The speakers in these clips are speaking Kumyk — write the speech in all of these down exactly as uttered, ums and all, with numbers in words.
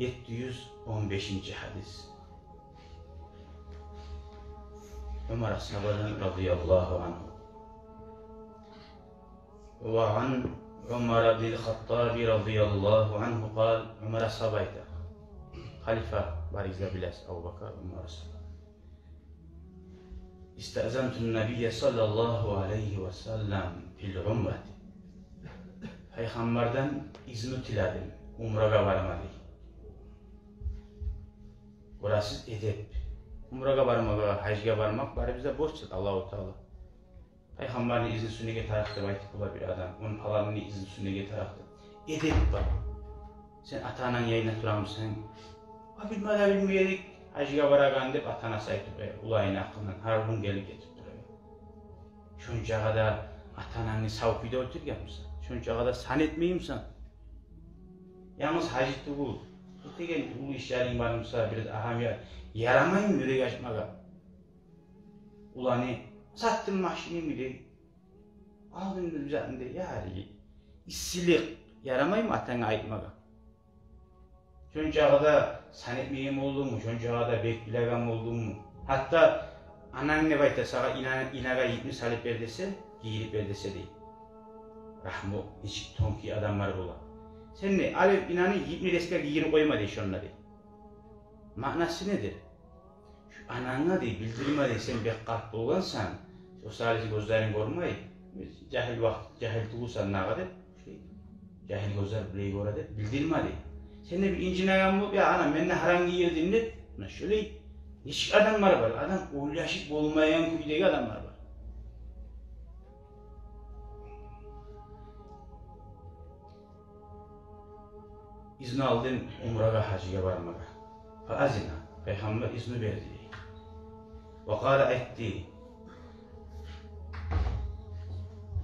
Етти юз он бешинчи гьадис. Умар асгьабадан, радияллагьу ангьу. Ва ан Умар ибнил Хаттаби, радияллагьу ангьу, къал, Умар асгьаба айта. Халифа, барыгъыз да билесиз, Абубакар, Умар асгьаба. Истаъзанту ннабийя саллаллагьу алайгьи ва саллам фил умрати. Пайхаммардан изну тиледим умрагъа барма дей. Гёресиз, эдеп. Умрагъа бармагъа, гьажгъа бармакъ барыбызгъа да борч зат Аллагьу Таала. Пайхаммарны изнусу неге тарыкъ деп айтып бола бир адам, ону паланны изнусу неге тарыкъ деп. Эдеп бар. Сен ата-ананг янында турамысан? А, билме де билмей эдик, гьажгъа барагъан деп ата-анасы айтып, э, уланын гьакъындан гьар гюн гелип гетип тура. Шончагъа да ата-анангны сав кюйде оьлтюргенмисен? Шончагъа да сан этмеймисен? Янгыз гьажи тюгюл, этеген уллу ишлеринг бармыса, бир агьамият, ярамаймы юрек ачмагъа? Уланы сатдым машинамны дей, алдым бир затны дей, яри. Иссилик, ярамаймы атанга айтмагъа? Шончагъа да сан этмеген болдунгму, шончагъа да бек билеген болдунгму? Гьатта ананг деп айта сагъа, ина-, инагъа йипни салып бер десе, гийирип бер десе дей. Рагьму, нечик тонкий адамлар бола. Сен де алып инаны йипни резко гийирип къойма дей шонда дей. Маънасы недир? Шу ананга дей билдирме дей, сен бек къарт болгъансан, шо саялы гёзлеринг гёрмей, жагьил вакъти, жагьил тюгюлсен дагъы деп, шолай, жагьил гёзлер булай гёре деп билдирме дей. Сен де бир инжинеген болуп, я ана, мен де гьарам гийирдим деп, муна шолай нечик адамлар бар, адам ойлашып болмайгъан кюйдеги адамлар бар. Изну алдым умрагъа, гьажгъа бармагъа. Фа азина, пайхаммар изну берди. Ва къала, айтды: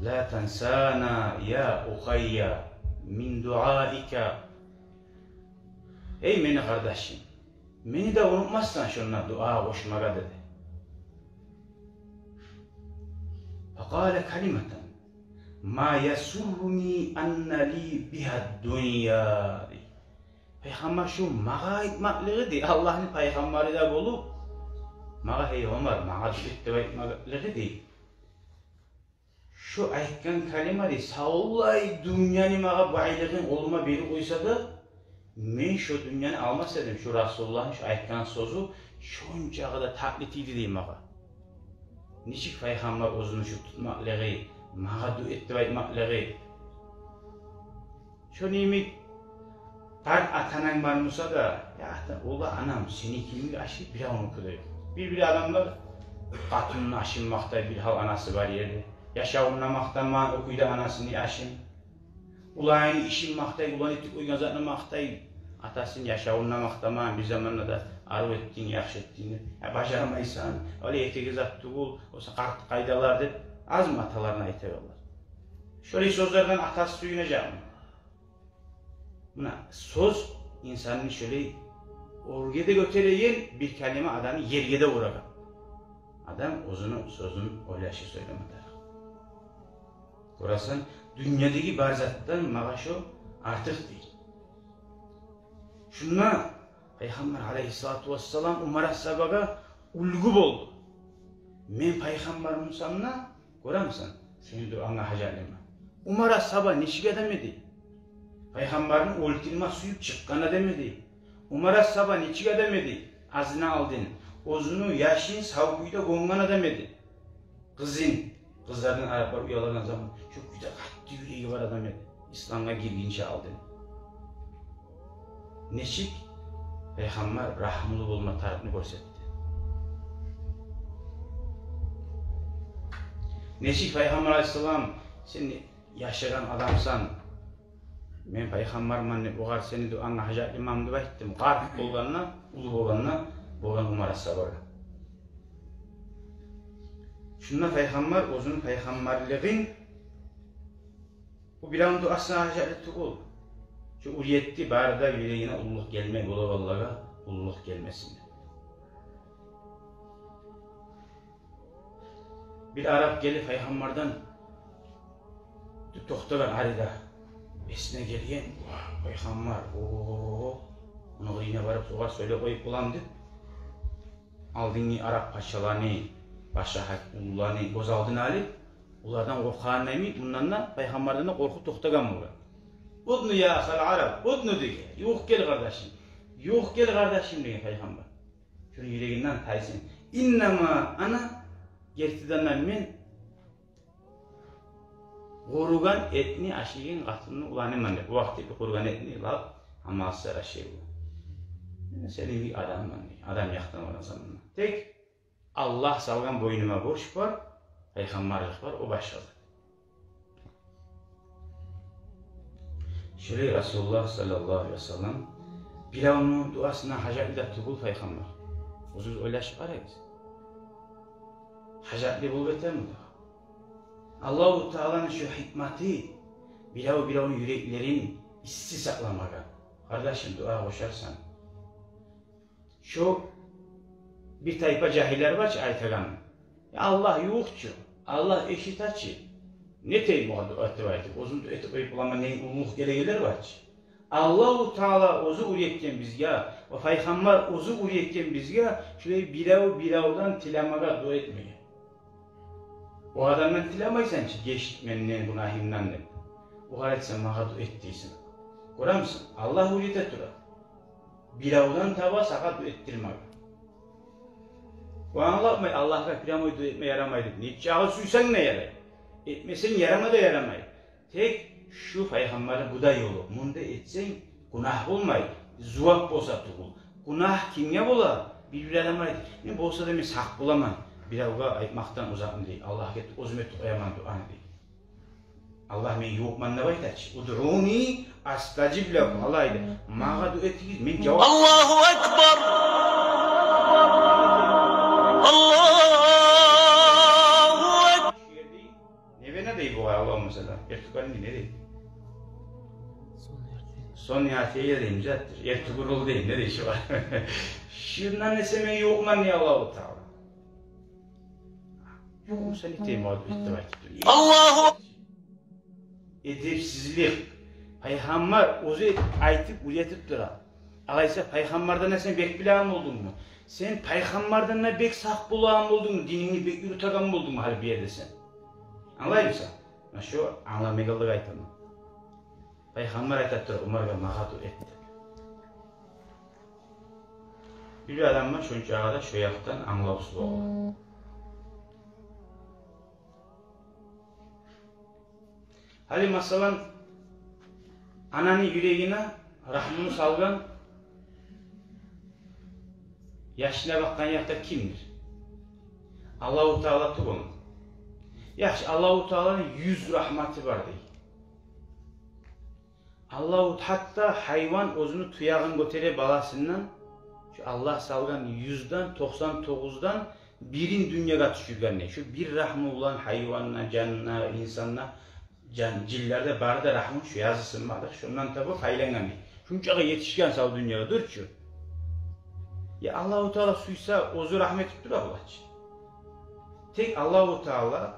«Ла тансана, я ухайя, мин дуаика». Эй мени къардашым, мени де унутмассан шонда дуа къошмагъа, деди. Фа къала калиматан: «Ма ясурруни анна ли бигьа дунья», — дей. Пайхаммар шу магъа айтмакълыгъы дей, Аллагьны пайхаммары да болуп, магъа: «Гьей Омар, магъа дуа эт», — деп айтмакълыгъы дей. Шу айтгъан калима дей, савлай дюньяны магъа байлыгъын къолума берип къойса да, мен шу дюньяны алмас эдим, шу Расулуллагьны шу айтгъан сёзю шончагъа да татли тийди дей магъа. Нечик пайхаммар оьзюню шу тутмакълыгъы, магъа дуа эт деп айтмакълыгъы. Шону йимик, къарт ата-ананг бар буса да, я ата, олла, анам, сени кимик ашай, биревнюки де ёкъ. Бир-бир адамлар къатынын ашын макътай, бир гьал анасы бар ерде. Яшавунда макътамагъан, о кюйде анасыны ашын. Уланын ишин макътай, уланы этип къойгъан затын макътай. Атасын яшавунда макътамагъан, бир заманда да арив этдинг, яхшы этдинг деп. Я бажармайсан, олай этеген зат тюгюл, олса къарт къайдалар деп, азмы аталарына айтагъанлар? Шолай сёзлерден атасы сююнежекми? Муна сёз инсанны шолай оьрге де гётереген, бир калима адамны ерге де урагъан. Адам оьзюню сёзюн ойлашып сёйлеме тарыкъ. Гёресен, дюньядагъы бар затдан магъа шу артыкъ дей. Шунда Пайхаммар алайгьиссалату вассалам Умар асгьабагъа уьлгю болду. Мен пайхаммар бусам да, гёремисен, сени дуанга гьажатлыман. Умар асгьаба нечик адам эди? Пайхаммарны оьлтюрме сююп чыкъгъан адам эди. Умар асгьаба нечик адам эди? Азына алдын оьзюню яшын сав кюйде гёмген адам эди. Къызын, къызлардан араплар уялагъан заман, шо кюйде къатты юреги бар адам эди, исламгъа гиргинче алдын. Нечик пайхаммар рагьмулу болма тарыкъны гёрсетди. Нечик пайхаммар алайгьиссалам, сен яшагъан адамсан, мен пайхаммарман деп, огъар сени дуанга гьажатлыман деп айтдым. Къарт болгъанда, уллу болгъанда, болгъан Умар асгьабагъа. Шунда пайхаммар оьзюню пайхаммарлыгъын, бу биревню дуасына гьажатлы тюгюл. Шу уьйретди, бары да юрегине уллулукъ гелмей болагъанлагъа уллулукъ гелмесин деп. Бир арап гелип пайхаммардан токътагъан арада, эсине гелген, вагь, пайхаммар, о, Ону къырыйына барып, огъар сёйлеп къоюп боламы деп, алдынгъы араб пачаланы, башгъа уллуланы гёз алдына алып, олардан къоркъагъанлай йимик, мундан да, пайхаммардан да къоркъув токътагъан болгъан. «Удну я ахал араб, удну», — деген. «Ювукъ гел, къардашым. Ювукъ гел, къардашым», — деген пайхаммар. Шону юрегинден тайсын. «Иннама ана», гертиден де мен къуругъан этни ашайгъан къатынны уланыман деп. О вакъти къуругъан этни лап амалсыз ашай болгъан. Мен сени йимик адамман дей. Адам якъдан къарасанг мунда. Тек Аллагь салгъан бойнума борч бар, пайхаммарлыкъ бар, о башгъа зат. Шолай Расулуллагь саллаллагьу алайгьи ва саллам, биревню дуасына гьажатлы да тюгюл пайхаммар. Оьзюгюз ойлашып къарагъыз. Гьажатлы болуп этеми дагъы? Аллагьу Тааланы шо гьикматы, бирев-биревню юреклерин исси сакъламагъа. Къардашым, дуа къошарсан. Шо бир тайпа жагьиллер бар чы айтагъан: «Я, Аллагь ювукъ чу, Аллагь эшите чи. Не этейим огъар дуа этип айтып, оьзюм дуа этип къоюп боламан», — деген уллулукъ гелегенлер бар чы. Аллагьу Таала оьзю уьйретген бизге, ва пайхаммар оьзю уьйретген бизге, шулай бирев-биревден тилемеге, дуа этмеге. О адамдан тилемейсен чи, геч менден, гюнагьымдан деп. Огъар айтсанг, магъа дуа эт дейсен. Гёремисен, Аллагь уьйрете тура. Биревден таба сагъа дуа этдирмеге. О англатмай, Аллагьгъа прямой дуа этме ярамай деп. Нечакъы сюйсенг де ярай. Этмесенг ярама да ярамай. Тек шу пайхаммарны бу да ёлу. Мунда этсенг, гюнагь болмай, зувап болса тюгюл. Гюнагь кимге бола? Бир-бир адам айта: «Мен болса да мен сакъ боламан, биревге айтмакъдан узакъман», — дей. Аллагьгъа этип, оьзюм этип къояман дуаны, дей. Аллагь мен ювукъман деп айта чы. «Удъуни астажиб лакум». Аллагь айта: «Магъа дуа этигиз, мен жавап». Аллагьу акбар! Аллагьу акбар! Невена дей бугъар, Аллагьумма салли. Эртугрул не дей? Соньятия дей, затдыр. Эртугрул дей, не дей шугъар? Шундан эсе мен ювукъман дей Аллагьу Таала. Ювукъмуса, не этейим о деп айтып тура. Аллагьу! Эдепсизлик. Пайхаммар оьзю айтып, уьйретип тура. Алайса, пайхаммардан да сен бек билеген болдунгму? Сен пайхаммардан да бек сакъ болагъан болдунгму? Динингни бек юрютеген болдунгму гьали бу ерде сен? Англаймысан? Муна шу англамайгъанлыкъ айтаман. Пайхаммар айта тура Умаргъа: «Магъа дуа эт», — деп. Бир адам бар, шончагъы да шо якъдан англавсуз болгъан. Гьали, масала, ананы юрегине рагьмуну салгъан, яшына бакъгъан якъда кимдир? Аллагьу Таала тюгюлмю? Яхшы, Аллагьу Тааланы юз рагьматы бар дей. Аллагьу, гьатта гьайван оьзюню туягъын гётере баласындан, шу Аллагь салгъан юзден токъсан тогъуздан бирин дюньягъа тюшюрген дей. Шу бир рагьму булан гьайванны, жанны, инсанны, жан, жинлерде бары да рагьму шу язылсын бардыр. Шондан таба пайлангъан дей. Шунчагъа етишген сав дюньягъа дюр чю. Я Аллагьу Таала сюйсе, оьзю рагьму этип тура бола чы. Тек Аллагьу Таала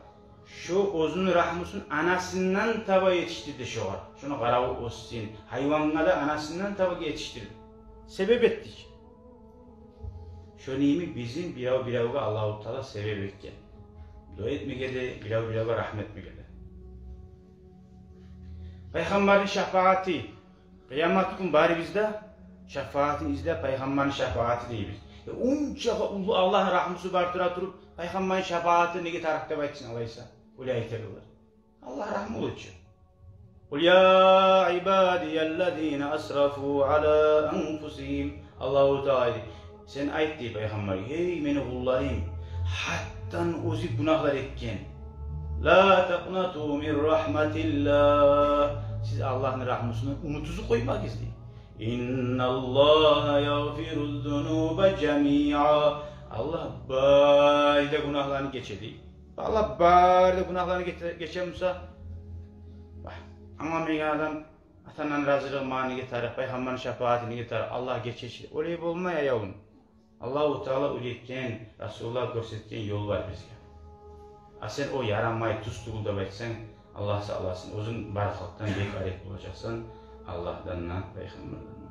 шо оьзюню рагьмусун анасындан таба етишдирди шогъар. Шону къараву оьссюн, гьайвангъа да анасындан таба етишдирди. Себеп этди чи. Шону йимик бизин бирев-биревге Аллагьу Таала себеп этген. Дуа этмеге де, бирев-биревге рагьму этмеге де. Пайхаммарны шапааты. Къыямат гюн барыбыз да шапаатын излеп, пайхаммарны шапааты дейбиз. Э, унча уллу Аллагьны рагьмусу бар тура туруп, пайхаммарны шапааты неге тарыкъ деп айтсын алайса? Олай айтагъанлар. Аллагь рагьмулу чу. «Къул я ибадияллазина асрафу ала анфусигьим». Аллагьу Таала айта: «Сен айт, — дей пайхаммар, — гьей мени къулларым, гьатдан оьзю гюнагьлар этген. Ла такънату мин рагьматиллагь. Сиз Аллагьны рагьмусундан умутугъузну къоймагъыз», — дей. «Инналлагьа ягъфируз-зунуба жамиа». Аллагь бары да гюнагьланы гече дей. Аллагь бары да гюнагьланы гече, гече буса, бах, амма мени адам ата-ананы разилигин магъа неге тарыкъ, пайхаммарны шапаатын неге тарыкъ, Аллагь гече чи. Олай болмай, аявлум. Аллагьу Таала уьйретген, Расулуллагь гёрсетген ёл бар бизге. А сен о ярамай, тюз тюгюл деп айтсанг, Аллагь сакъласын, оьзюнг бар халкъдан бек арек болажакъсан, Аллагьдан да, пайхаммардан да.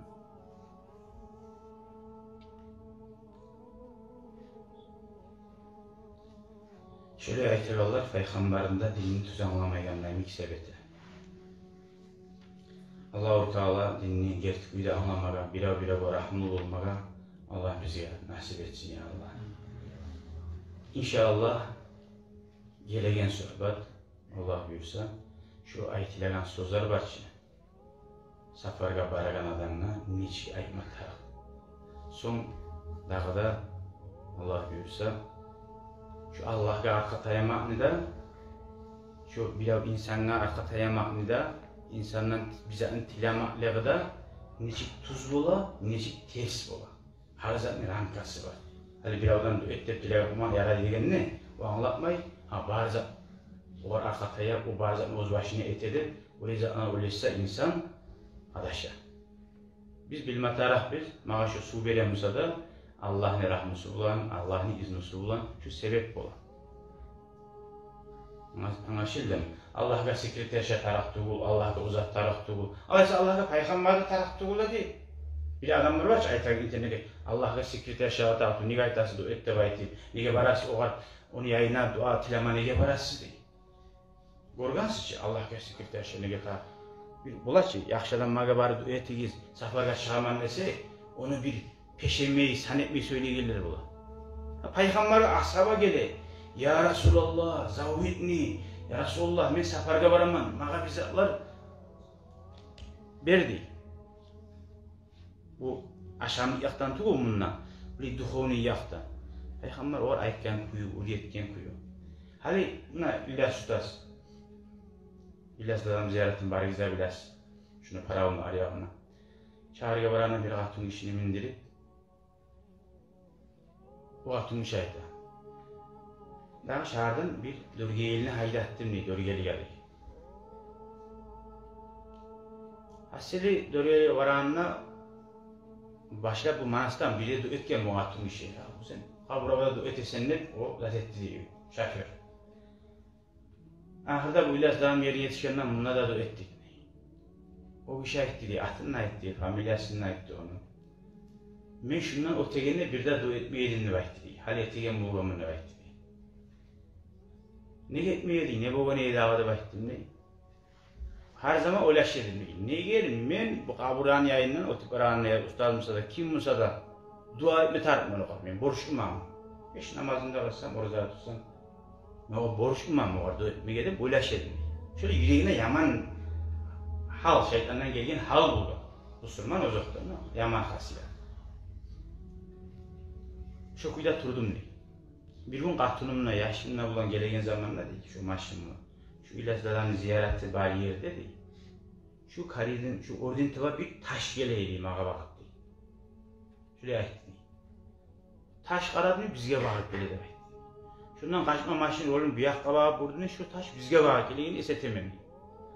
Шолай айтагъанлар пайхаммарны да динни тюз англамайгъанлай йимик себеп эте. Аллагьу Таала динни герти кюйде англамагъа, бирев-биревге рагьмулу болмагъа Аллагь бизге насип этсин, я Аллагь. Иншааллагь, гелеген сугьбат, Аллагь буюрса, шу айтылагъан сёзлер бар чы, сапаргъа барагъан адамгъа нечик айтма тарыкъ. Сонг дагъы да, Аллагь буюрса, шу Аллагьгъа аркъа таямакъны да, шу бирев инсангъа аркъа таямакъны да, инсандан бир затны тилемеклиги де нечик тюз бола, нечик терс бола. Гьар затны рамкасы бар. Гьали биревден дуа эт деп тилеп къойма ярай дегенни о англатмай, гьа, бар зат огъар аркъа таяп, о бар затны оьз башына эте деп, олай затны ойлашса, инсан адаша. Биз билме тарыкъбыз, магъа шу сув бере буса да, Аллагьны рагьмусу булан, Аллагьны изнусу булан шу себеп бола. Англашылдымы? Аллагьгъа секретарша тарыкъ тюгюл, Аллагьгъа узат тарыкъ тюгюл. Алайса Аллагьгъа пайхаммар да тарыкъ тюгюл эди. Бир адамлар бар чы, айтагъан интернетде: «Аллагьгъа секретарша тарыкъ тюгюл, неге айтасыз дуа эт деп айтып, неге барасыз огъар, ону янына дуа тилеме неге барасыз?» — дей. Гёргенсиз чи, Аллагьгъа секретарша неге тарыкъ? Бир бола чы, яхшы адамлагъа барып дуа этигиз, сапаргъа чыгъаман десе, ону бир пешемей, сан этмей сёйлейгенлер бола. Гьа, пайхаммаргъа асгьаба геле: «Я Расулаллагь, заввидни, я Расулаллагь, мен сапаргъа бараман, магъа бир затлар бер», — дей. Бу ашамлыкъ якъдан тюгюл мунда, бир духовный якъдан. Пайхаммар огъар айтгъан кюю, уьйретген кюю. Гьали муна Ильяс устаз, Ильяс дадам зияратын барыгъыз да билесиз. Шуну Паравулну ари ягъына. Шагьаргъа барагъанда бир къатынгишини миндирип, о къатынгиши айта: «Дагъы шагьардан бир дёргелини гьайдатдым, — дей, — дёргелиге», — дей. Гьасили, дёргелиге барагъанда башлап бу Манасдан бири дуа этген бу къатынгиши. «Я, бу сен къабургъа да дуа этесен», — деп, о зат этди дей, шофёр. Ахырда бу Ильяс дагъы ерге етишгенде, мунда да дуа этдик. О гиши айтды дей, атын да айтды, фамилиясын да айтды ону. Мен шундан оьтегенде бир де дуа этмей эдим деп айтды дей. Гьали этеген болгъанман деп айтды дей. Неге этмей эдинг, не болгъан эди дагъы деп айтдым дей. Гьар заман ойлаша эдим дей. Неге мен бу къабурланы янындан оьтюп барагъанда, я устаз буса да, ким буса да, дуа этме тарыкъман огъар, мен борчлуман. Гьеч намазымны да къылсам, ораза да тутсам, мен огъар борчлуман огъар дуа этмеге деп ойлаша эдим. Шолай юрегине яман гьал, шайтандан гелген гьал болгъан. Бусурман озокъда, яман хасият. Шо кюйде турдум дей. Бир гюн къатынымны, яшымны булан гелеген заманда дей, шо машинда, шо Ильяс даданы зияраты бар ерде дей, шо коридорну шо оьрден таба бир таш геле эди магъа багъып дей. Шолай айтды дей. Таш къарадым, бизге багъып геле деп айтды. Шондан къачма машин рулун бу якъгъа багъып бурдум, шо таш бизге багъып гелегенин эс этемен дей.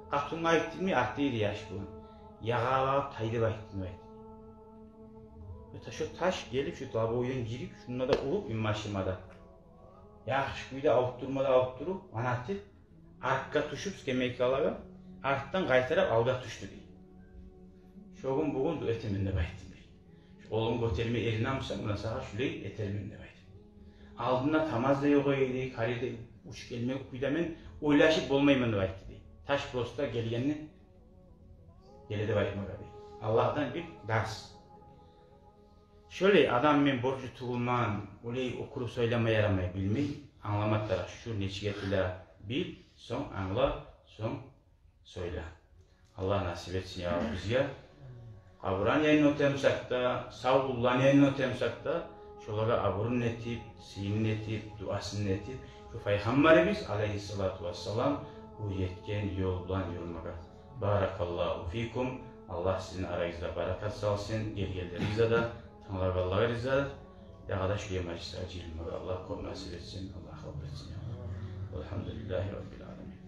Къатынгъа айтдым дей, артда эди яш булан. Ягъагъа багъып тай деп айтдым дей. Шо таш гелип, шо лобовойдан гирип, шунда да уруп, машинада яхшы кюйде авуртдурма да авуртдуруп, къанатып, артгъа тюшюп, скамейкалагъа, артдан къайтарып алгъа тюшдю дей. Шо гюн-бугюн дуа этемен деп айтдым дей. Шо къолун гётерме эринемисен, муна сагъа шулай этермен деп айтдым. Алдында тамаз да ёкъ эди, коридорда учуп гелмек кюйде, мен ойлашып болмайман деп айтды дей. Таш просто гелгенни геле деп айтмагъа дей. Аллагьдан бир дарс. Шолай адам, мен борчлу тюгюлмен, олай окуруп сёйлеме ярамай, билмей, англама тарыкъ, шу нечик этиле, бил, сонг англа, сонг сёйле. Аллагь насип этсин, я Аллагь, бизге. Къабурланы янына оьтемсек де, савлуланы янына оьтемсек де, шолагъа абурун этип, сыйын этип, дуасын этип, шу Пайхаммарыбыз алайгьиссалату вассалам уьйретген ёл булан юрюмеге. Баракаллагьу фикум. Аллагь сизин арагъызда баракат салсын, гелгенлеригизде де, тынглагъанларыгъызда да, дагъы да шу мажлисге жыйылмагъа Аллагь кёп насип этсин, Аллагь къабул этсин, я Аллагь. Валгьамдулиллагьи раббил аламин.